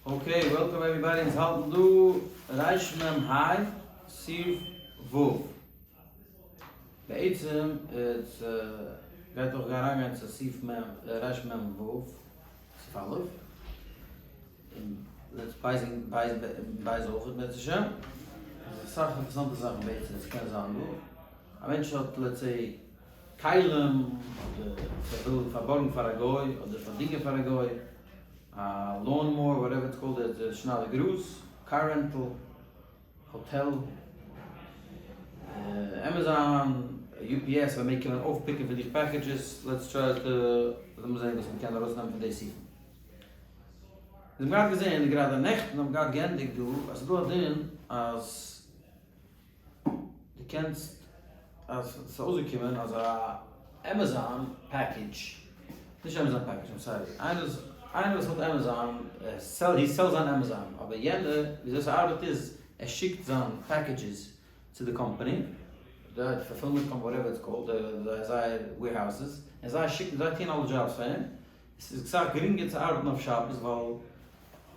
Okay, welcome everybody, אונז האלטן דא ריש מם היי סעיף ו'. בעצם עס גייט אויך אריינגיין צו סעיף מ ריש מם ו' סעיף א', און let's בית בית בית אויך בעזרת השם. עס איז אסאך אינטערעסאנטע זאכן בעצם עס קען זיין דא. א מענטש האט let's say כלים אדער ער וויל פארבארגן פאר א גוי אדער פארדינגען פאר א גוי. א lawn mower whatever it's called די שניידער גראז, car rental, hotel, Amazon, UPS ווען מעג קומען אויפפיקען פון דיך packages, let's try to לאמיר זעהן וואס מ'קען ארויסנעמען פון די סעיפים. מיר האבן געהאט געזעהן גראדע נעכטן האבן געהאט געענדיגט דא אז ס'דא א דין אז דו קענסט אז ס'איז אויסגעקומען אז א Amazon package, נישט Amazon package I'm sorry, איינער וואס איינער וואס האט Amazon, he sells on Amazon, אבער יענער וויאזוי ס'ארבעט איז ער שיקט זיין packages צו די קאמפאני, די fulfillment company whatever it's called, די זייער warehouses, און זיי שיקן זיי טוען אלע דזשאבס פאר אים, עס איז אסאך גרינגער צו ארבעטן אויף שבת ווייל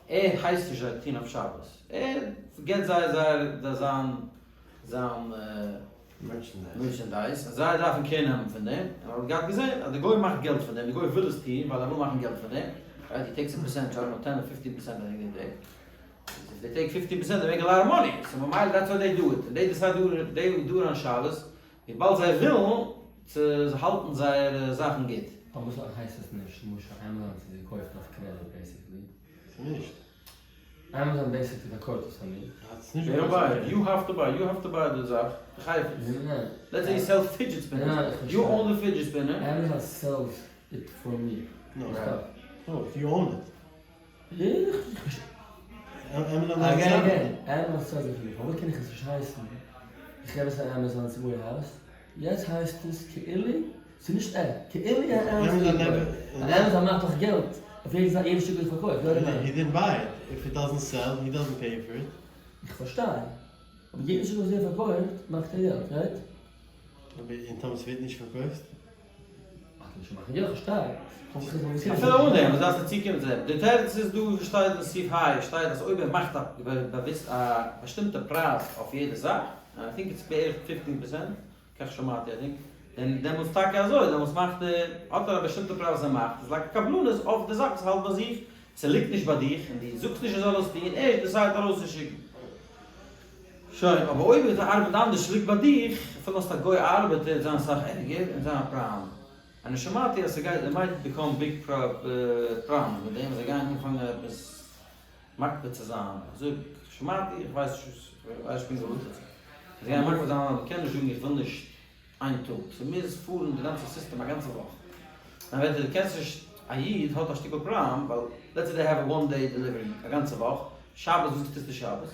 ער הייסט נישט זיי טון אויף שבת, ער געבט זיי זייער זיין זיין merchandise און זיי דארפן care נעמען פון דעם, און ער האט געהאט געזען אז די גוי מאכט געלט פון דעם, די גוי וויל עס טון ווייל ער וויל מאכן געלט פון דעם, right he takes a percentage, I don't know ten or fifteen percent I think they take, if they take fifteen percent they make a lot of money, so ממילא that's why they do it, און they decide they do it on שבת, וויבאלד זיי ווילן צו האלטן זייערע זאכן גוט. פארוואס הייסט עס נישט למשל Amazon ס'איז געקויפט אויף קרעדיט basically? ס'איז נישט. Amazon basically פארקויפט עס פאר מיר. They don't buy it, you have to buy, you have to buy די זאך, די חפץ. Let's say you sell fidget spinners, you own די fidget spinner. Amazon sells it for me. No, no, if you own it. פארוואס קען איך עס נישט הייסן? איך געב עס פאר Amazon צו warehouse, יעצט הייסט עס כאילו, ס'איז נישט ער, כאילו Amazon, Amazon מאכט דאך געלט אויף יעדע זאך, יעדע שטיקל וואס פארקויפט, יא אדער ניין? איך פארשטיי, אבער יעדע שטיקל וואס ער פארקויפט מאכט ער געלט, right? און טאמער ס'ווערט נישט פארקויפט? אפילו אן דעם וואס דארפסטו צוקומען צו דעם? די תירוץ איז דא ווי שטייט אין סעיף ה' שטייט אז אויב ער מאכט א באוויסט א באשטימטע פרייז אויף יעדע זאך, און I think it's בערך פופצן פערצענט, כך שמעתי I think, דען דעמאלטס טאקע אזוי, דעמאלטס מאכט ער, האט ער א באשטימטע פרייז וואס ער מאכט, איז like א קבלנות אויף די זאך וואס ער האלט ביי זיך, ס'ליגט נישט ביי דיך און דו זאגסט נישט ער זאל עס טון, ער decide ארויסצושיקן. שוין, אבער אויב איז די ארבעט אנדערש ליגט ביי דיך, אפילו האסט א גוי ארבעטער וועט זיין אסאך ערגער און זיין א פראבלעם. אני שמעתי אז ס'גייט there might become big problems מיט דעם, זיי גייען אנפאנגען עפעס מקפיד צו זיין, אזוי שמעתי, איך ווייס נישט איך ווייס נישט פונקט וואס דאס איז. זיי גייען מקפיד זיין אז מ'קען נישט זאגן איך וויל נישט איין טאג, ס'מוז פארן די גאנצע סיסטעם א גאנצע וואך. אין ווערטער דו קענסט נישט, א איד האט א שטיקל פראבלעם ווייל let's say they have a one day delivery א גאנצע וואך, שבת וואס טוסטו שבת?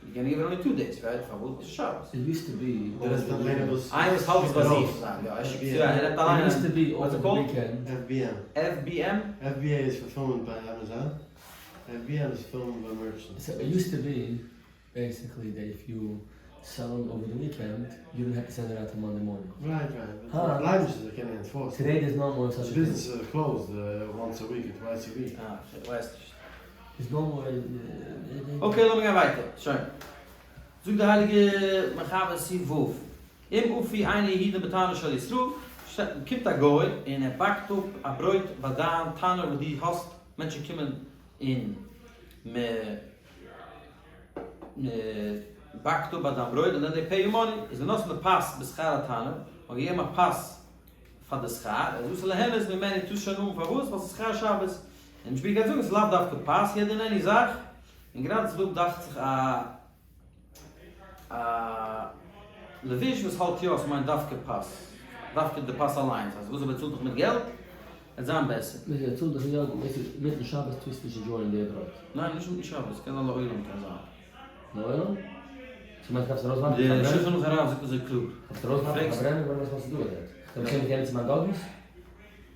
you can give only two days right? פארוואס? ס'איז שבת. It used to be דער איז דער איינער וואס איינער וואס האלט עס ביי זיך. יא ער שיקט צו ער נעמט אליין It used to be over the weekend. FBM. FBM? FBA איז fulfillment ביי Amazon, FBM איז fulfillment ביי merchants. So it used to be basically that if you sell over the weekend you don't have to send it out till Monday morning. Right right, but בלייבט נישט אז זיי קענען enforce ן. Today there's no more such a thing. Businesses are closed once a week or twice a week. אה, איך ווייס נישט. איז no more. Okay לאמיר גיין ווייטער. שוין. זאגט די הייליגע מחבר סי' ו', אם אפו אינו יהודים בתנור של ישראל, קומט א גוי און ער באקט אפ א ברויט ביי דיין תנור וואס דו האסט, מענטשן קומען און מען באקט אפ ביי דיין ברויט און then they pay you money, איז ונתנו פת בשכר התנור, מען האט געגעבן א פת פאר די שכר, איז אסור ליהנות ממנו, טארסט שוין האבן פארוואס? ווייל ס'איז שכר שבת, און משפיע גייט זאגן ס'איז לאו דווקא פת, יעדע און any זאך, און גראדע ס'איז דא דאכט זיך א א לבוש וואס האלט יא ס'מיינט דווקא פת, דווקא די פת אליינס, אז וואס ער באצאלט דיך מיט געלט וועט זיין בעסער. ווען ער צאלט דיך געלט מיטן שבת טוסטו נישט enjoy ען די ברויט. ניין נישט מיטן שבת, קען זיין לעולם קען זיין. לעולם? ס'מיינט דארפסט ארויסווארפן פארברענען? די שולחן ערוך הרב זאגט אזוי קלאר. דארפסט ארויסווארפן פארברענען? וואס האסטו דא גערעדט? כ'האב שוין געגעבן צו מיין doggies?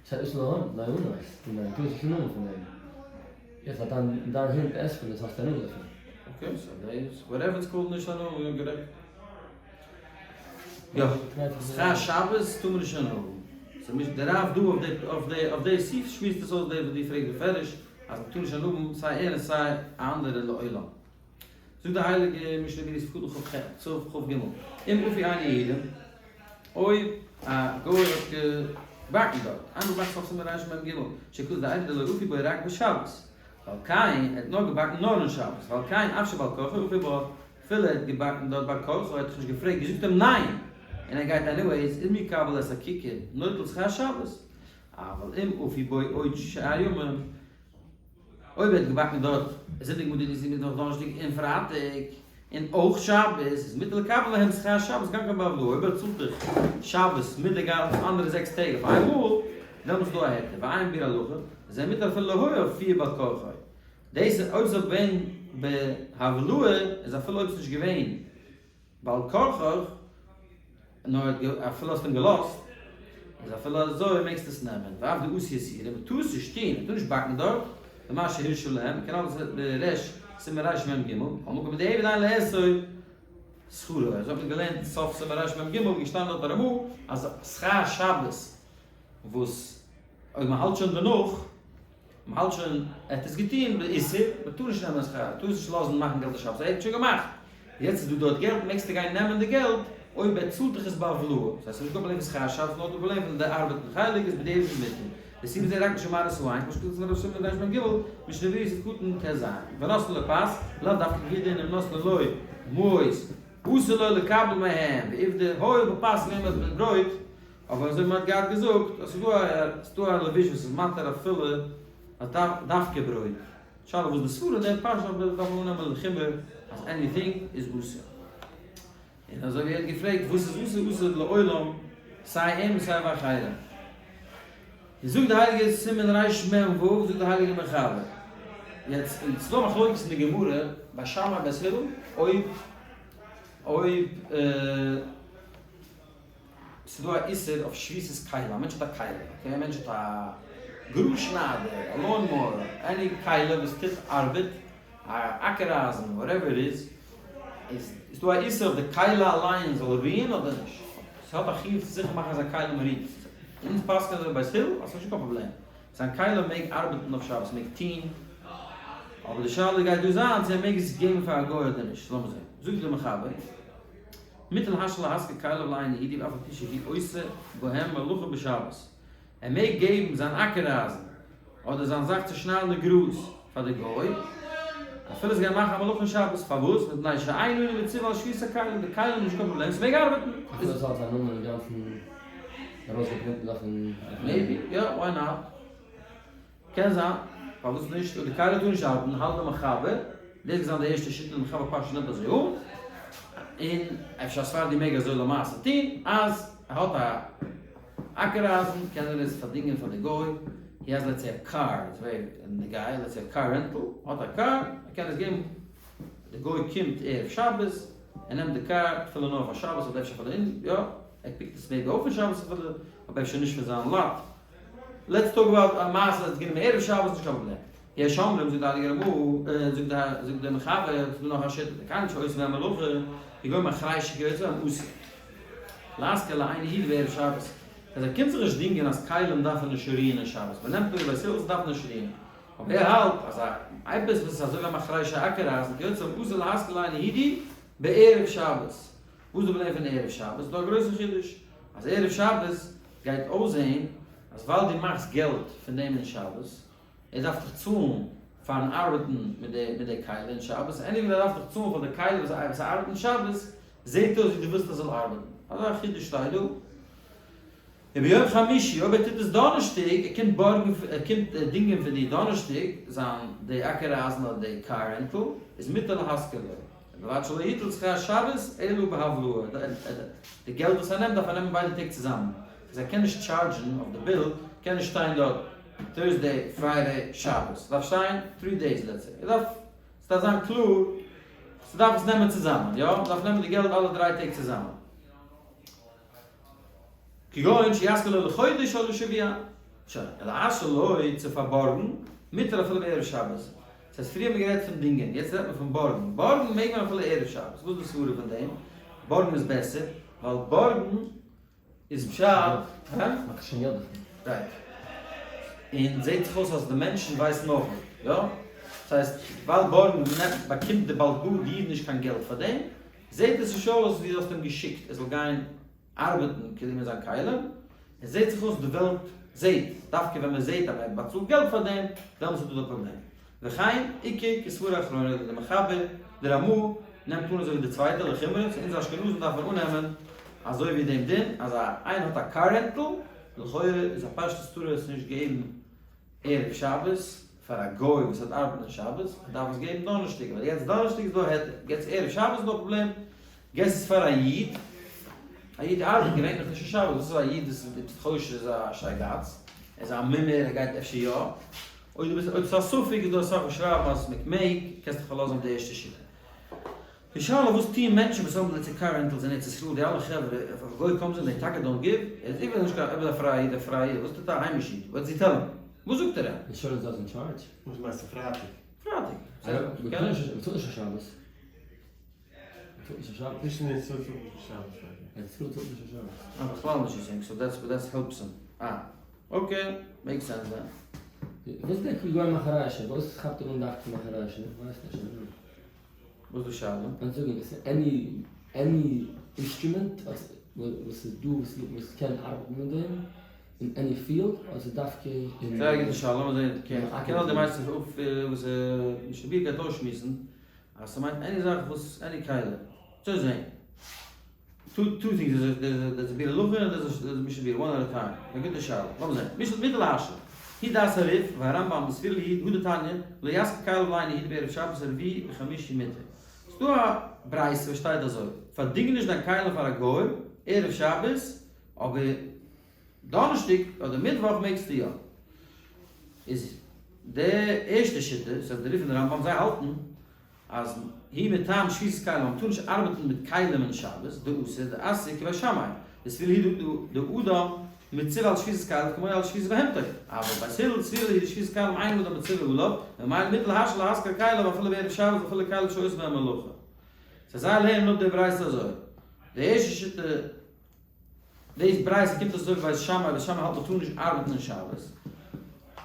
ס'הייסט אסור להון ליהנות, דו מיין טוסט נישט הנאה פון דעם. יעצט אז דיין דיין הונט עסט פון דאס האסטו הנאה דערפון. Okay so דעיס whatever it's called נישט הנאה יא גערעכט. יא. שכר שבת טאר מען נישט הנאה האבן. ס'מישט די רב דא אויף די אויף די אויף די סעיף שמועסט עס אויס די וואס דו פרעגסט בפירוש. אז מ'טאר נישט האבן סיי ער און סיי א אנדערע לעולם. זאגט די הייליגע משנה ברורה סעיף קטן כ ח סעיף כ ג, אם אפו אינו יהודים, אויב א גוי האט געבאקן דארט, איינמאל באקט סוף סימן רמ ג, שכתוב דעד דלא אפו בו רק בשבת, ועל כן, ער האט נאר געבאקן נאר אין שבת, ועל כן אף שבעל כרחו אפו בו, אפילו ער האט געבאקן דארט בעל כרחו, ער האט דיך נישט געפרעגט, געזאגט אים ניין! און ער גייט anyways, אם יקבל את הכיכר, נוטל שכר שבת, אבל אם אפו בו עוד שאר ימים, אויב ער האט געבאקן דארט זונטאג מאנטאג דינסטאג מיטוואך דאנערשטאג און פרייטאג און אויך שבת איז מותר לקבל מהם שכר שבת גם כן בהבלעה, אויב ער צאלט דיך שבת מיט די גאנצע אנדערע זעקס טעג אויף איין מאל, דעמאלטס איז דא א היתר, ועיין ביאור הלכה, זה מותר אפילו לא היה אפוהו בעל כרחו. דאס איז אויב ס'וואלט געווען בהבלעה איז אפילו אויב ס'נישט געווען בעל כרחך, נאר אפילו האסט אים געלאזט, איז אפילו אזוי מעגסטו עס נעמען, ואף דאתי איסורא, מען טאר עס נישט טון, מען טאר נישט באקן דארט, למה שהרשו להם, כנ ל בריש סימן רמ ג, כל מקום בדיעבד אין לאסור שכרו, אזוי האט מען געלערנט סוף סימן רמ ג, געשטאנען דארט ביי רמ א אז שכר שבת וואס אויב מען האלט שוין דערנאך, מען האלט שוין, ער האט עס געטון באיסור, מען טאר נישט נעמען שכר, מען טאר עס נישט לאזן מאכן געלט די שבת, ער האט שוין געמאכט, יעצט איז דא דארט געלט, מעגסטו גיין נעמען די געלט, אויב ער צאלט דיך עס בהבלעה, דאס הייסט ס'איז נישט קיין פראבלעם פון שכר שבת, נאר די פראבלעם פון די ארבעט און חלק איז בדיעבד מותר, די סיבה איז רק משום מראית העין, כמו שכתוב אצל ר' שמעון בן רשב"ם ג, משנה ברורה סעיף קטן ט ז, ונתנו לו פת, לאו דווקא כידוע אם נתנו לו מעות, אסור לו לקבל מהם, ועובדא הואיל בפת געווען מיט ברויט, אבער אזוי ווי מ'האט געהאט געזאגט אז ס'איז דא א ס'איז דא א לבוש וואס איז מתיר אפילו אז דווקא ברויט, שאלה וואס די סברא אין דעם פרשה אבער דארף מען אננעמען לחומרא אז anything איז אסור. און אזוי ווי ער האט געפרעגט וואס איז אסור אסור לעולם סיי אים און סיי ואחרים. און זאגט די הייליגע סימן רמ ו זאגט די הייליגע מחבר יעצט און ס'איז דא א מחלוקת אין די גמרא בית שמאי בית הלל אויב אויב ס'איז דא א איסור אויף שביתת כלי, א מענטש האט א כלי, okay, א מענטש האט א גראז שניידער, א lawn mower, any כלי וואס טוט ארבעט, א אקער אייזן, whatever it is, איז דא א איסור אויף די כלי אליין זאל רוען אדער נישט? ס'האט א חיוב צו זיכער מאכן אז זיין כלים רוהט. אונז פסק'ענען אזוי בית הלל אז ס'נישט קיין פראבלעם, זיין כלי מעג ארבעטן אויף שבת, מעג טוהן, אבער די שאלה גייט דא זיין צו ער מעג עס געבן פאר א גוי אדער נישט, לאמיר זעהן. זאגט דער מחבר. מותר להשאיל להשכיר כליו לאינו יהודי ואף על פי שהוא עושה בהם מלאכה בשבת, ער מעג געבן זיין אקער אייזן אדער זיין זאך צו שניידן די גראז פאר די גוי, אפילו זיי גייען מאכן א מלאכה אין שבת, פארוואס? מפני שאין אנו מצווה על שביתת הכלים, די כלים איז נישט קיין פראבלעם, ס'מעג ארבעטן. אפילו עס האט זיין נאמען אינגאנצן ארויסגעפרינט מיט זאכן. maybe, יא, why not? קען זיין, פארוואס נישט? אויב די כלי טאר נישט ארבעטן, האלט די מחבר, דאס גייט זיין די ערשטע שיטה, די מחבר פשט נעמט אזוי אן, און אפשר א ספרדי מעג אזוי למעשה טון, אז ער האט א אקער אייזן קען ער עס פארדינגען פאר די גוי, he has let's say a car, איז ווערי נוגע, let's say a car rental, האט א קאר, ער קען עס געבן, די גוי קומט ערב שבת, ער נעמט די קאר, אפילו נאר פאר שבת אדער אפשר פאר די, יא, ער pick ט עס maybe אויף פון שבת אפילו, אבער אפשר נישט פון זיין lot. Let's talk about א מעשה אז גענומען ערב שבת נישט קיין פראבלעם. יש אומרים זאגט די הייליגע רמ א, זאגט די זאגט דער מחבר, ס'איז דא נאך א שיטה, כלים שעושין בהם מלאכה, כגון מחרשה וכיוצא בהם אסור להשכיר לאינו יהודי בערב שבת. אז ער קומט זיך נישט דינגען אז כלים דארפן נישט רוען אין שבת, מען נעמט אן בית הלל ס'דארף נישט רוען. אבער ער האלט אז א עפעס וואס איז אזוי ווי א מחרשה אקער אייזן וכיוצא בהם אסור להשכיר לאינו יהודי בערב שבת. וואס איז די פראבלעם פון ערב שבת? איז דא א גרויסע חידוש אז ערב שבת גייט אויסזעהן אז ווייל דו מאכסט געלט פון דעם אין שבת, ער דארף דיך צאלן פארן ארבעטן מיט די מיט די כלי אין שבת, anyway ער דארף דיך צאלן פאר די כלי וואס וואס ער ארבעט אין שבת, זעהט אויס ווי דו ווילסט ער זאל ארבעטן. אזא חידוש שטייט דא. וביום חמישי, אויב ער טוט עס דאנערשטאג, ער קומט בארגן ער קומט דינגען פון דיר דאנערשטאג זיין די אקער אייזן אדער די car rental, איז מותר להשכיר לו. ובלבד שלא יטול שכר שבת אלא בהבלעה, די געלט וואס ער נעמט דארף ער נעמען ביידע טעג צוזאמען, אז ער קען נישט טשארדזשן אויף די bill קען נישט שטיין דארט Thursday Friday שבת, ס'דארף שטיין three days let's say, ער דארף ס'דארף זיין קלאר, ס'דארף עס נעמען צוזאמען, יא, מ'דארף נעמען די געלט אלע דריי טעג צוזאמען. כגון שישכיר לו לחודש או לשבוע, שוין, ולהשאיל לו צו פארבארגן, מותר אפילו בערב שבת. דאס הייסט פריער האט מען גערעדט פון דינגען, יעצט רעדט מען פון בארגן, בארגן מעג מען אפילו ערב שבת, וואס איז די סברה פון דעם? בארגן איז בעסער, ווייל בארגן איז פשט, הא? מאכט שוין געלט דערפון. Right. און זעט זיך אויס אז די מענטשן ווייסן אויך נישט. יא? דאס הייסט, ווייל בארגן באקומט די בעל די איד נישט קיין געלט פאר דעם, זעט עס נישט אויס ווי דו האסט אים געשיקט ער זאל גיין ארבעטן כאילו מיט זיין כלים, עס זעט זיך אויס די וועלט זעט, דווקא ווען מען זעט אז מען באצאלט געלט פאר דעם, דעמאלטס איז דא די פראבלעם. וכן, איכא כסברא אחרונה די מחבר, די רמא, נעמט אן אזוי ווי די צווייטע לחומרא, so אונז אשכנזים דארף מען אננעמען אזוי ווי דעם דין אז א איינער האט א car rental, לכאורה איז א פשטות טאר ער עס נישט געבן ערב שבת פאר א גוי וואס האט ארבעטן אין שבת, ער דארף עס געבן דאנערשטאג, ווייל יעצט דאנערשטאג איז דא א היתר, געטס ערב שבת איז דא א פראבלעם, געס עס פאר א איד, א איד ארבעט געווענליך נישט אין שבת, וואס איז א איד וואס דו ביסט חושד איז א שייגאץ, ער איז א מומר ער גייט אפשר יא, אויב דו ביסט אויב ס'איז א ספק איז דא אסאך וואס שרייבן אז מ'מעג, קענסט דיך פארלאזן אויף די ערשטע שיטה. די שאלה וואס טוען מענטשן וואס האבן לעצטע car rentals אין ארץ ישראל די אלע חברה if א גוי comes in they טאקע don't give ער איז איבער נישט קיין אויב איז א פרייע איד א פרייע איד וואס טוט א היימיש איד what does he tell him וואס זאגט ער אים? Insurance doesn't charge. וואס מיינסטו פרייטאג? פרייטאג. מ'טאר נישט שבת. מ'טאר נישט שבת. נישט אין ארץ ישראל טאר מען נישט שבת פרייטאג. ארץ ישראל טאר מען נישט שבת. אה בכלל נישט געזען so that's that helps אים אה okay make sense then. וואס איז דער כגון מחרשה? וואס כאפט ער אן דווקא מחרשה? איך ווייס נישט. וואס איז די שאלה? לאמיר זאגן עס איז any any instrument וואס איז דא וואס קען ארבעטן מיט דעם אין any field אדער ס'איז דווקא אין. זייער גוטע שאלה, לאמיר זעהן, קען האט די מייסטער אויף וואס משנה ברורה גייט אויסשמועסן אז ס'מיינט any זאך וואס any כלי, צו זעהן. Two things, there's a ביאור הלכה און there's a משנה ברורה, one at a time. א גוטע שאלה. לאמיר זעהן. משל מוטל להשלים. היא דעת הריף והרמב"ם דסבירא להו הא דתניא, לא ישכיר כליו לאינו יהודי בערב שבת ורביעי וחמישי מותר. ס'דא א ברייתא וואס שטייט אזוי, פארדינג נישט דיין כלים פאר א גוי ערב שבת, אבער דאנערשטאג אדער מיטוואך מעגסטו יא. איז די ערשטע שיטה, ס'איז די ריף און די רמב"ם, זיי האלטן אז הוא מטעם שביתת כלים, מ'טאר נישט ארבעטן מיט כלים אין שבת, דאסור, דאסור כבית שמאי, דסבירא להו דאדם מצווה על שביתת כלים כמו על שביתת בהמתו, אבל בית הלל סבירא להו דשביתת כלים אין אדם מצווה עליו, ממילא מותר להשאיל להשכיר כליו אפילו בערב שבת ואפילו כליו שעושה בהם מלאכה. So זיי לערנען אפ די ברייתא אזוי. די ערשטע שיטה. דאס ברייתא קומט אזוי ווי בית שמאי, בית שמאי האלט מ'טאר נישט ארבעטן אין שבת,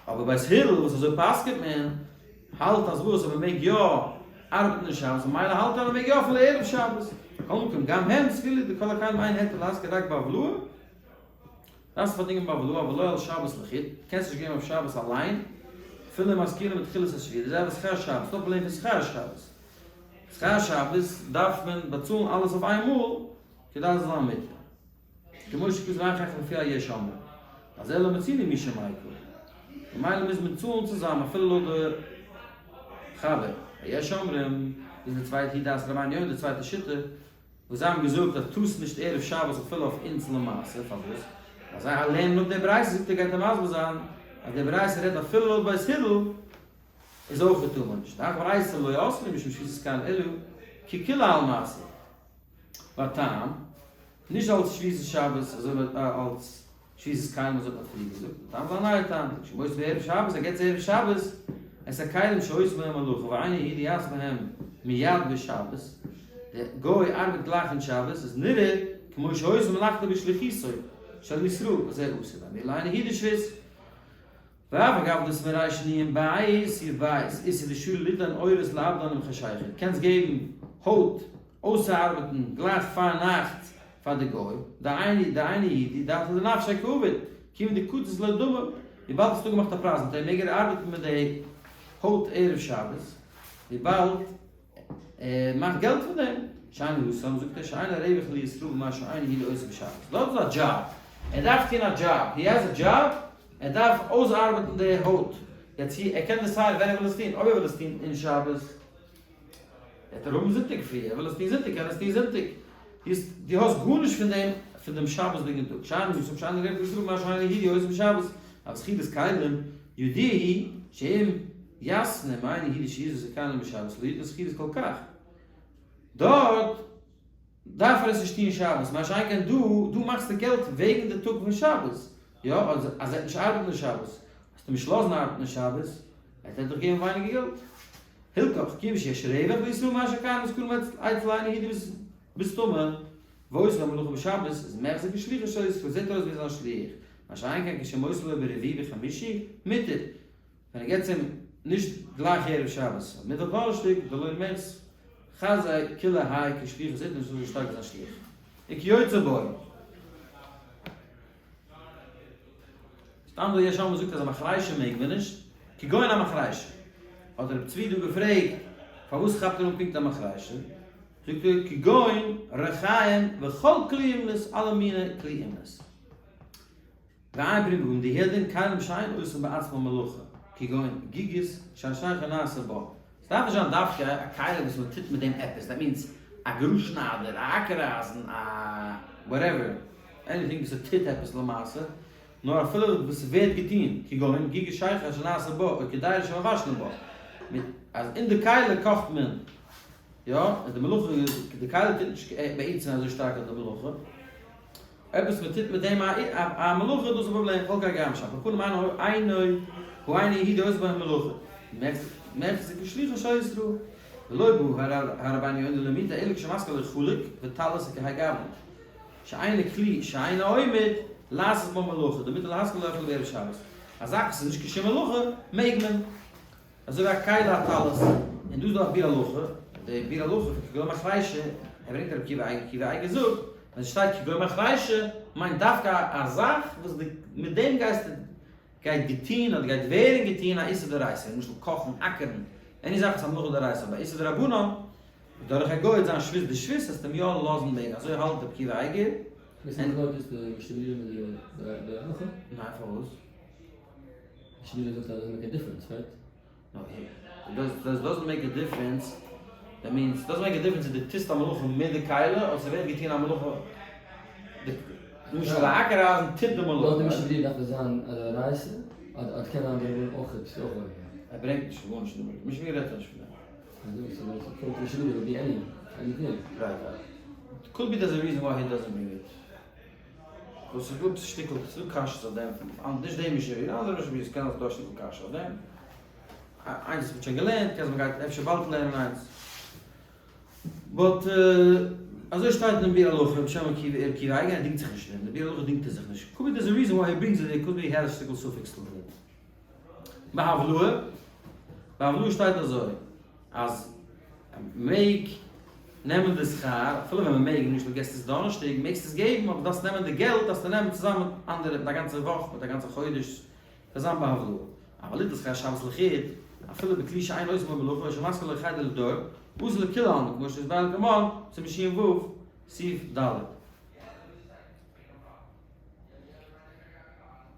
אבער בית הלל וואס אזוי פסק'נט מען, האלט אז וואס אז מ'מעג יא ארבעטן אין שבת, ממילא האלט ער אז מ'מעג יא אפילו ערב שבת, מכל מקום גם הם סבירא להו דכל הכלים אין היתר להשכיר רק בהבלעה, דארפסט פארדינגען בהבלעה אבל לא על שבת לחוד, קענסט נישט געבן אויף שבת אליין, אפילו אם משכירין בתחילת השבוע, די זעלבע שכר שבת, ס'דא פראבלעם פון שכר שבת, שכר שבת דארף מען באצאלן אלעס אויף איינמאל, כדי עס זאל זיין מותר. כמו שכתוב ואחר כך לפי היש אומרים. אז אלא מצילי מי שמייקל. ממילא מוז מען צאלן צוזאם אפילו לויט די חבר. היש אומרים איז די צווייטע היא דעת רבינו יונה די צווייטע שיטה וואס זיי האבן געזאגט אז טארסט נישט ערב שבת אפילו אויף אונז למעשה פארוואס? ווייל זיי לערנען אפ די ברייתא זאגט ער גייט ער מסביר זיין אז די ברייתא רעדט אפילו לויט בית הלל איז אויך טאר מען נישט. דאך ברייתא לא אסרו משום שביתת כלים אלא כי כולי עלמא אסור. והטעם, נישט אלס שביתת שבת אזוי ווי אלס שביתת כלים אזוי האט מען פריער געזאגט, די טעם איז א נייע טעם, כשמוסר בערב שבת, ער געבט צו ערב שבת, את הכלים שעושים בהם מלאכה ואינו יהודי יעשה בהם מיד בשבת, דער גוי ארבעט גלייך אין שבת, איז נראה כמו שעושה מלאכתו בשליחותו של ישראל, וזה אסור, ואמרו לאינו יהודי שבות. ואף אגב דאס מרעיש נ בית סעיף בית איז די שול ליתן אורות לעבדן עם חשיכה קענסט געבן הויט אויסצוארבעטן גלייך פארנאכט פאר די גוי דהיינו דהיינו אידי דארף די נפשי כעובד כיוון די קצות לא דומה וויבאלד האסטו געמאכט א פרייז מיט אים מעג ער ארבעטן מיט די הויט ערב שבת וויבאלד ער מאכט געלט פון דעם. שאני התם זאגט ער שאין הרווח לישראל במה שאינו יהודי עושה בשבת. דארט איז א דזשאב. ער דארף טון א דזשאב. He has a job. ער דארף אויסארבעטן די הויט. יעצט he ער קען decide ווען ער וויל עס טון. אויב ער וויל עס טון אין שבת וועט ער האבן זונטאג פרי. ער וויל עס טון זונטאג קען ער עס טון זונטאג. דו האסט גארנישט פון דעם פון דעם שבת'דיגן טאג. שאני התם שאין הרווח לישראל במה שאינו יהודי עושה בשבת. אבל שכירות כלים ידוע הוא שאם יתנה מאינו יהודי שיזרז כלים בשבת לא יתן שכירות כל כך. דארט דארף ער עס נישט טון שבת, מה שאין כן דא, דא מאכסטו געלט וועגן די טאג פון שבת, יא, אז ער וועט נישט ארבעטן אין שבת, וועסטו אים נישט לאזן ארבעטן אין שבת, וועט ער דיך געבן ווייניגער געלט. הילכך, כיוון שיש רווח לישראל מה שכאן מזכורים אצל אינו יהודי בסתמא, ועושה המלאכה בשבת, איז מחזיק כשליחו של ישראל, זעט אויס ווי זיין שליח, מה שאין כן כשמוסר לו ברביעי וחמישי, מותר. ווען ער געבט אים נישט גלייך ערב שבת, מיטוואך דאנערשטאג דלא מיחס חזי כולי האי כשליחא זעט נישט אזוי שטארק ווי זיין שליח וכיוצא בו. סתם דא יש אומרים זאגט אז א מחרישה מעג מען נישט, כגון א מחרישה. האט רב צבי דא געפרעגט פארוואס כאפט ער אן פונקט א מחרישה? זאגט ער כגון רחיים וכל כלי אומנות אלע מיני כלי אומנות. ועיין פרי מגדים די העלדין כלים שאין עושים בעצמם מלאכה, כגון גיגית שהשייכו נעשה בה. ס'דארף נישט זיין דווקא א כלי וואס מען טוט מיט דעם עפעס, that means א גראז שניידער, א אקער אייזן, א whatever, anything וואס ס'טוט עפעס למעשה, נאר אפילו וואס ס'ווערט געטון, כגון גיגית שייכו שנעשה בה או קדירה שמבשלין בה, מיט אז אין די כלי קאכט מען, יא, איז די מלאכה, די כלי טוט נישט בעצם אזוי שטארק אויף די מלאכה. עפעס מען טוט מיט דעם א מלאכה דאס איז א פראבלעם, כל כגון שאף על פנים אינו הוא אינו יהודי עושה בהם מלאכה, מחזיק כשליחו של ישראל, ולא בא הרבינו יונה למעוטי אלא כשמשכיל לו חלוק וטלית וכהאי גוונא, שאינו כלי שאינו עומד לעשות בו מלאכה, דמותר להשכיל לו אפילו בערב שבת, א זאך וואס איז נישט קיין שום מלאכה מעג מען. אזוי ווי א כלי א טלית, און דא איז דא א ביאור הלכה, די ביאור הלכה פון כגון מחרישה, ער ברענגט רבי עקיבא אייגער, עקיבא אייגער זאגט, ווען עס שטייט כגון מחרישה, מיינט דווקא א זאך וואס די מיט דעם גייסטו גייט געטוהן אדער גייט ווערן געטוהן א איסור דאורייתא, למשל קאכן, אקערן, any זאך וואס א מלאכה דאורייתא, אבער א איסור דרבנן, דורך א גוי וועט זיין שבות דשבות, וועסטו אים יא לאזן מעגן, אזוי האלט רבי עקיבא אייגער. וואס איז מחלוקת די משנה ברורה מיט די הלכה? ניין פארוואס? משנה ברורה זאגט אז doesn't make a difference, right? No, it doesn't make a difference, that means, doesn't make a difference צו דו טוסט א מלאכה מיט די כלי, אדער ס'ווערט געטון א מלאכה, למשל די אקער אייזן טוט די מלאכה. לויט די משנה ברורה דארף עס זיין א דאורייתא, אדער קען זיין דרבנן אויך, ס'איז אויך אויך. ער ברענגט נישט גארנישט אין די משנה ברורה רעדט ער נישט פון דעם. Right, right. Could be there's a reason why he doesn't bring it. וואס איז דא עפעס שטיקל, ס'איז דא קשיות אויף דעם פון, נישט די משנה ברורה, אנדערע משנה ברורה, ס'קען זיין ס'איז דא א שטיקל קשיא אויף דעם. איינס וואס מ'האט שוין געלערנט, קען זיין מ'גייט אפשר באלד לערנען איינס. But אזוי שטייט אין ביאור הלכה בשם ר' עקיבא אייגער, ער דינגט זיך נישט אין דעם, די ביאור הלכה דינגט ער זיך נישט. Could be there's a reason why he brings it, could be he had א שטיקל ספק ס'זאל זיין. בהבלעה, בהבלעה שטייט אזוי, אז מ'מעג נעמען די שכר, אפילו ווען מ'מעג נישט, דו געסט עס דאנערשטאג, מעגסט עס געבן, אבער דארפסט נעמען די געלט, דארפסטו נעמען צוזאמען מיט אנדערע, מיט א גאנצע וואך, מיט א גאנצע חודש, צוזאם בהבלעה. אבל ליטול שכר שבת לחוד, אפילו בכלי שאין עושים בו מלאכה, או שמשכיר לו חדר לדור, אסור לכולי עלמא, כמו שהתבאר לקמן, סימן ש"ו, סעיף ד'.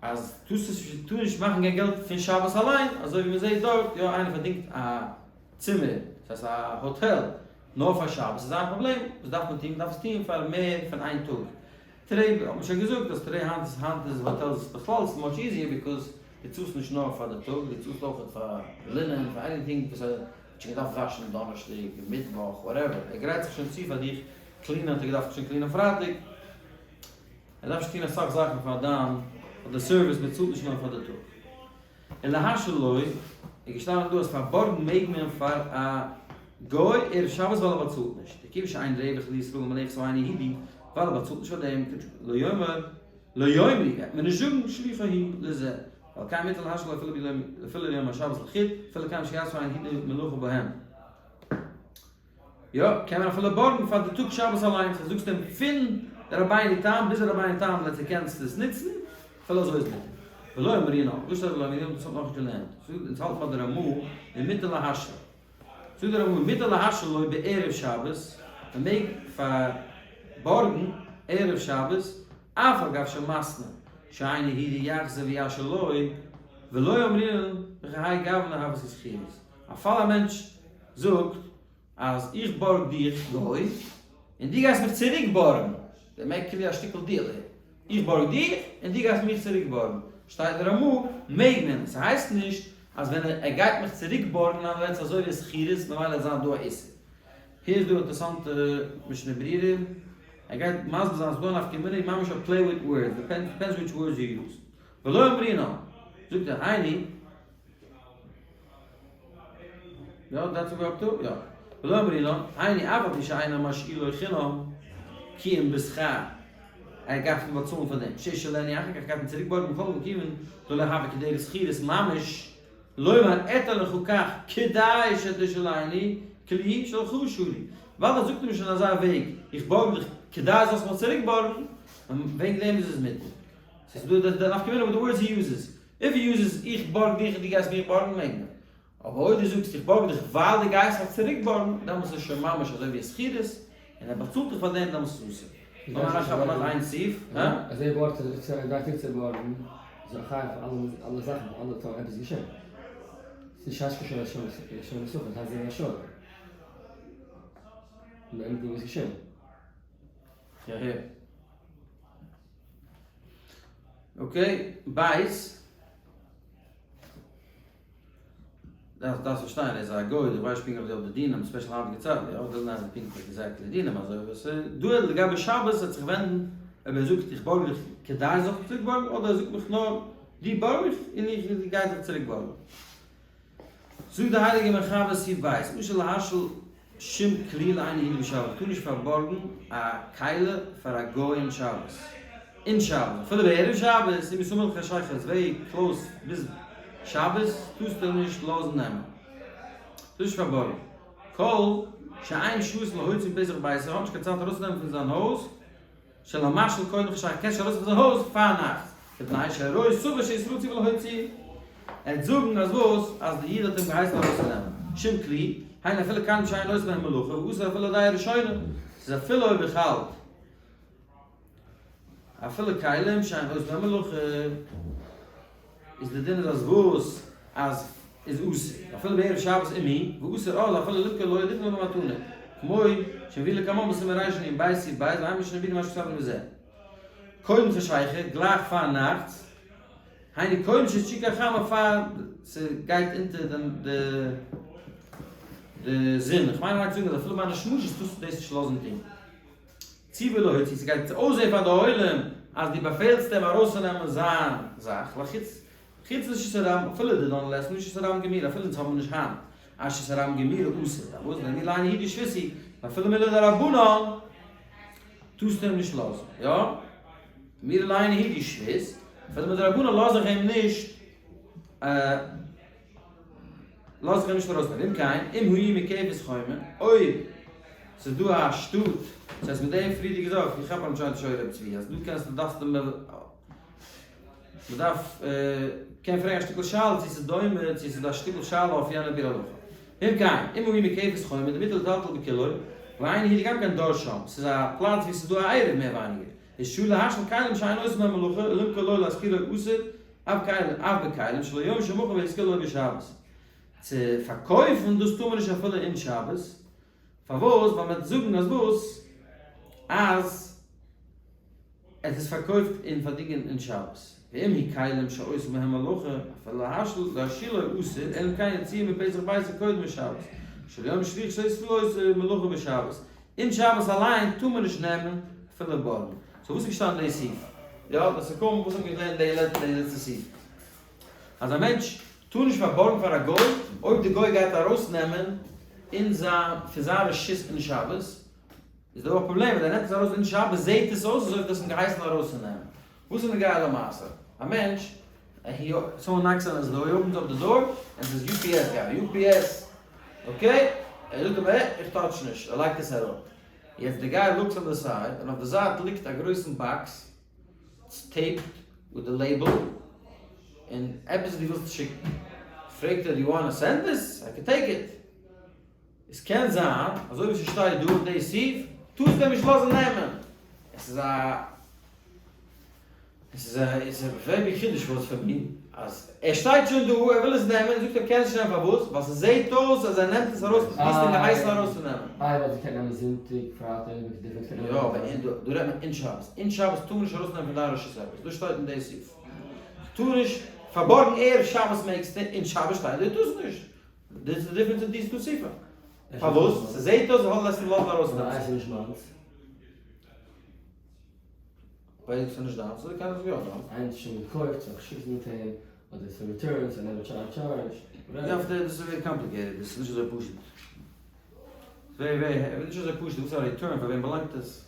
אז טוסט עס טאר נישט מאכן קיין געלט פון שבת אליין, אזוי ווי מען זעט דארט, יא איינער פארדינגט א צימער, דאס הייסט א האטעל, נאר פאר שבת איז זיין פראבלעם, וואס דארף מען טון? מען דארף עס טון פאר מער פון איין טאג. תראה האט מען שוין געזאגט אז תראה היינט איז היינט איז hotels בכלל איז much easier because דו צאלסט נישט נאר פאר די טאג, דו צאלסט אויך פאר לינען, פאר anything וואס ער האט שוין געדארפט וואשן דאנערשטאג, מיטוואך, whatever, ער גרייט זיך שוין צו פאר דיך, clean ען האט ער געדארפט שוין clean ען פרייטאג. ער דארף נישט טון אסאך זאכן פאר דיין פאר די service, מען צאלט נישט נאר פאר די טאג. און להשאיל לו איז געשטאנען דא אז פארבארגן מעג מען פאר א גוי ערב שבת ווייל ער באצאלט נישט, דכיון שאין רווח לישראל מנכס האינו יהודי, ווייל ער באצאלט נישט פאר דעם, לא יאמר לא יאמרו גייט מען נישט זאגן שלוחו הוא לזה, ועל כן מותר להשאיל לו אפילו ליום השבת לחוד, אפילו כיון שיעשה האינו יהודי מלאכה בהם. יא, קען מען אפילו בארגן פאר די טאג שבת אליינס, אז זאגסט אים פון די רבינו תם ביז די רבינו תם ווען קענסטו עס נוצן, אפילו אזוי איז מותר. ולא אמרינן, וואס שטייט ולא אמרינן, דאס האט מען נאכנישט געלערנט. אונז האלטן ביי די רמ"א ומותר להשאיל. זאגט די רמ"א ומותר להשאיל לו בערב שבת, מען מעג פאר בארגן ערב שבת, אף על גב שמתנה שאינו יהודי יחזור וישאיל לו, ולא אמרינן בכהאי גוונא הוות שכירות. א פאל א מענטש זאגט אז איך בארג דיך גוי, און דו גייסט מיך צוריק בארגן, דער מעג כאילו א שטיקל deal הער, איך בארג דיך און דו גייסט מיך צוריק בארגן, שטייט אין רמ"א, מעג מען, ס'הייסט נישט אז ווען ער גייט מיך צוריק בארגן אז ווערט עס אזוי ווי שכירות ממילא וועט זיין דא א איסור. היר איז דא אינטערסאנטע משנה ברורה, ער גייט מסביר זיין אז ס'דא א נפקא מינה, ממש א play with words, depends which words you use, ולא אמרינן, זאגט ער היינו, יא, that's what we're up to? יא. ולא אמרינן, היינו אף על פי שאינו משאילו חינם, כי אם בשכר. ער גייט אים באצאלן פאר דעם. שישאילנו אחר כך גייט אים צוריק בארגן מכל מקום כיוון דלא הוה כדרך שכירות ממש. לומר אתן לך כך כדי שתשאילני כלי שלך שרי, ווייל ער זאגט אים שוין אזא וועג, איך בארג דיך כדי זאלסט מיך צוריק בארגן, וועגן דעם איז עס מותר. ס'איז דא די נפקא מינה מיט די words he uses. If he uses איך בארג דיך און דו גייסט מיך בארגן מעג מען. אבער אויב דו זאגסט איך בארג דיך ווייל דו גייסט מיך צוריק בארגן, דעמאלטס איז עס שוין ממש אזוי ווי א שכירות, און ער באצאלט דיך פאר דעם, דעמאלטס איז אסור. לאמיר אריינכאפן נאך איין סעיף, הא? אז ער בארגט אז ער גייט צוריק צו בארגן, איז ער חייב פאר אלע אלע זאכן, פאר אלע טאמער עפעס געשען. ס'איז נישט הייסט קיין שור שור מסוכן, ס'הייסט זייער א שור. און anything איז געשען. יא הער. Okay, בית. דארפסט דארפסט פארשטיין ער איז א גוי דו ווייסט פונקטליך די דינים special היינטיגע צייטן יא דאזענט הייסן פונקטליך exactly דינים אזוי וואס דא לגבי שבת וועט זיך ווענדן אויב ער זאגט איך בארג דיך כדי זאלסט צוריק בארגן אדער ער זאגט מיך נאר דו בארג מיך און איך גיי דיך צוריק בארגן. זאגט די הייליגע מחבר סעיף בית אסור להשאיל שום כלי לאינו יהודי בשבת, מ'טאר נישט פארבארגן א כלי פאר א גוי אין שבת, אין שבת, אפילו בערב שבת, אם סמוך לחשיכה איז very close ביז שבת, טארסטו נישט לאזן נעמען, טארסט נישט פארבארגן, כל שאין שהות להוציא מפתח ביתו, האט נישט קיין צייט ארויסצונעמען פון זיין הויז, של המשאיל קודם חשיכה קענסט שוין ארויס פון זיין הויז פאר נאכט, מפני שהרואה סבור שישראל ציוו להוציא, ער וועט זאגן אז וואס? אז די איד האט אים געהייסן ארויסצונעמען שום כלי, היינו אפילו כלים שאין עושין בהם מלאכה ואסור אפילו לדעה ראשונה, ס'איז אפילו אויב איך האלט אפילו כלים שאין עושין בהם מלאכה איז די דין איז אז וואס? אז איז אסור אפילו בערב שבת עם מי, ואסור אז אפילו למכור לו ליתן לו במתנה, כמו שמביא לקמן בסימן רנ בית סעיף בית ועיין משנה ברורה מה שכתבנו בזה. קודם חשיכה, גלייך פאר נאכטס, היינו קודם שתשקע החמה פאר ס'גייט אונטער די די זון, איך מיין ער מיינט צו זאגן אז אפילו בין השמשות טארסטו דאס נישט לאזן טון. ציוו להוציא, ס'גייט אויסזען פאר די עולם אז דו באפעלסט אים ארויסצונעמען זיין זאך, לחוץ חוץ לרשות הרבים, אפילו דידן לית לן רשות הרבים גמירא, אפילו אונז האבן נישט היינט א רשות הרבים גמירא אסור, פארוואס דען מילה אינה הידי שביסי, ואפילו מילה דרבנן טארסטו אים נישט לאזן, יא? מילה אינה הידי שביס, אפילו מדרבנן לאז איך אים נישט לאז איך אים נישט ארויס, ואם כן, אם העיר מוקפת חומה, אויב ס'איז דא א שטאט, ס'הייסט מיט דעם פריערדיגע זאך, איך כאפ אנטשיינענד שוין רב צבי, אז דא קענסטו דארפסטו מ'דארף קען פרעגן א שטיקל שאלה צו ס'איז דומה צו ס'איז א שטיקל שאלה אויף יענע ביאור הלכה. ואם כן, אם העיר מוקפת חומה דמותר לטלטל בכולו, ואין היהודי גם כן דר שם, ס'איז א פלאץ וואו ס'איז דא א עירוב מער ווייניגער, איז שרי להשאיל כלים שאין עושין בהם מלאכה ולמכור לו ולהשכירו אסור, אף כלים אף בכלים שלא יאמר שמכר והשכיר לו בשבת. צו פארקויפן דאס טאר מען נישט אפילו אין שבת, פארוואס? ווייל מ'וועט זאגן אז וואס? אז ער האט עס פארקויפט און פארדינגען אין שבת. ואם היא כלים שעושים בהם מלאכה, אפילו להשאיל להשאילו אסור, אלא אם כן יוציאו מפתח ביתו קודם לשבת, שלא יאמר שליח שעושה לו מלאכה בשבת. אין שבת אליין טאר מען נישט נעמען אפילו בארגן. So וואס איז געשטאנען אין די סעיף? יא, לסיכום, וואס האט מען געלערנט די לעצטע סעיף? אז א מענטש טאר נישט פארבארגן פאר א גוי אויב די גוי גייט ארויסנעמען אין זיין פון זיין רשות אין שבת, איז דא א פראבלעם ווען ער נעמט עס ארויס אין שבת זעהט עס אויס אזוי ווי דו האסט אים געהייסן ארויסצונעמען. וואס איז נוגע למעשה? א מענטש, he someone knocks on his door, he opens up the door, and ס'איז UPS guy, UPS, okay, ער זאגט אים אה, איך touch נישט, ער לייגט עס אראפ. יעצט די guy looks on the side, און אויף די זייט ליגט א גרויסן box, it's taped with the label, און עפעס וואס דו ווילסט שיקן. פרעגט ער, do you wanna send this? I can take it. עס קען זיין, אזוי ווי ס'שטייט דא אין די סעיף, טארסט אים נישט לאזן נעמען. עס איז א עס איז א עס איז א very big חידוש וואס פאר מיר, אז ער שטייט שוין דא, ער וויל עס נעמען, זאגט ער קען נישט נעמען פארוואס? ווייל ס'זעהט אויס אז ער נעמט עס ארויס, דו האסט אים געהייסן ארויסצונעמען. איי ווייל זיי קענען נעמען זונטאג, פרייטאג, מיט די difference קען יא, אבער דא רעדט מען אין שבת. אין שבת טאר מען נישט ארויסנעמען פון דיין רשות עפעס. דאס שטייט אין די סעיף. טאר נישט פארבארגן ערב שבת מעגסטו, אין שבת שטייט דא טארסט נישט. דאס איז די difference אין די ספר. פארוואס? ס'זעהט אויס אז האלט לאזן ארויס נעמען. ווייל ס'איז נישט מיינס. ווייל ס'איז נישט דיינס, אדער קען עס יא זיין. איינס איז שוין געקויפט, סאו איך שיק עס מיט אים, אדער ס'איז return, so never charge. יא, דאס איז very complicated, דאס איז נישט אזוי פשוט. Very very, נישט אזוי פשוט, וואס איז א return, פאר וועם באלאנגט עס?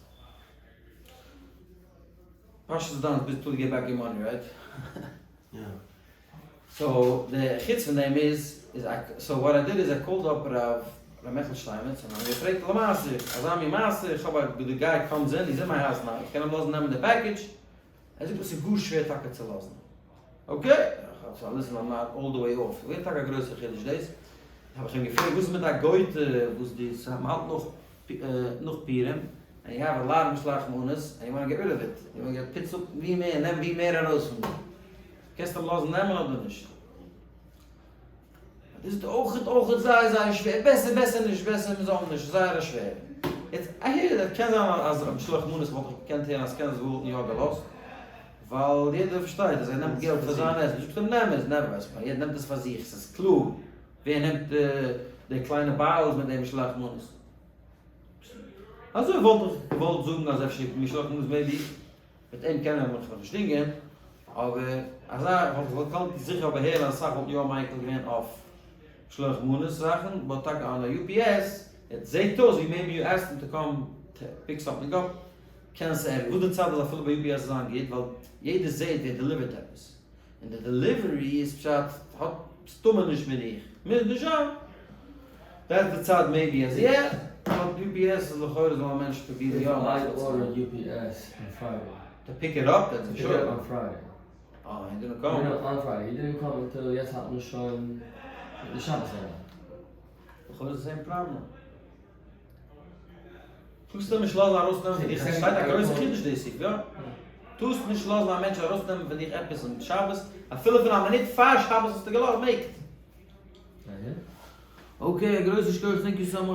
פשט איז דיינס ביז till you get back your money, right? יא. So די חוץ פון דעם איז איז so what I did is I called up רב ר' מעכל שטיינמעץ און האב אים געפרעגט למעשה אזא מין מעשה איך האב א די guy comes in he's in my house now איך קען אים לאזן נעמען די package? ער זאגט עס איז גאר שווער טאקע צו לאזן. Okay, איך האב listen I'm not all the way off, געווען טאקע א גרויסע חידוש דאס, האב איך אים געפרעגט וואס איז מיט א גויטע וואס די מ'האלט נאך נאך פורים and you have a lot of משלוח מנות and you want get rid of it, you want get פיץ אפ ווי מער נעם ווי מער ארויס פון דעם, קענסט אים לאזן נעמען אדער נישט? דאס איז אויכעט אויכעט זייער זייער שווער, בעסער בעסער נישט, בעסער מען זאל נישט, זייער א שווער. יעצט אהער, קען זיין אז רבי שלח מנות וואלט איך געקענט הערן אז קען זיין וואלטן יא געלאזט, ווייל יעדער פארשטייט אז ער נעמט געלט פאר זיין עסן, זאגסט אים נעם עס, נעם ווייסט מען, יעדער נעמט עס פאר זיך, ס'איז קלאר ווער נעמט די קליינע bottles מיט די משלוח מנות. אזוי וואלט איך געוואלט זאגן אז אפשר משלוח מנות maybe. מיט אים קען ער מיך נאכנישט דינגען, אבער אזא וואלט איך געקאנט זיכער אבער הערן אז אסאך וואלטן יא מיקל געווען אויף משלוח מנות זאכן, but טאקע אן א UPS, עס זעהט אויס ווי maybe you asked him to come pick something up, קען עס ערגער, וואס די צד אז אפילו ביי UPS זיין גוט, ווייל יעדער זעהט ווער deliver ט עפעס, און די delivery איז פשט האט מסתמא נישט מיט דיך, מוז נישט זיין, that's די צד maybe אז יא, but UPS איז לכאורה זאל א מענטש פרובירן יא מאכן צו. If I order UPS on Friday. To pick it up that's for sure. To pick it up on Friday. אה, he didn't come. No, on Friday, he didn't come until יעצט האלט מען שוין די שבת אריין. לכאורה איז די same problem. טוסט נישט לאזן ארויסנעמען פון דיך, עס שטייט א גרויסע חידוש דאס איז, יא? טוסט נישט לאזן א מענטש ארויסנעמען פון דיך עפעס אום שבת, אפילו פון א מינוט פאר שבת האסטו געלאזט, מעגט. Okay, א גרויסע שכוח, thank you so much.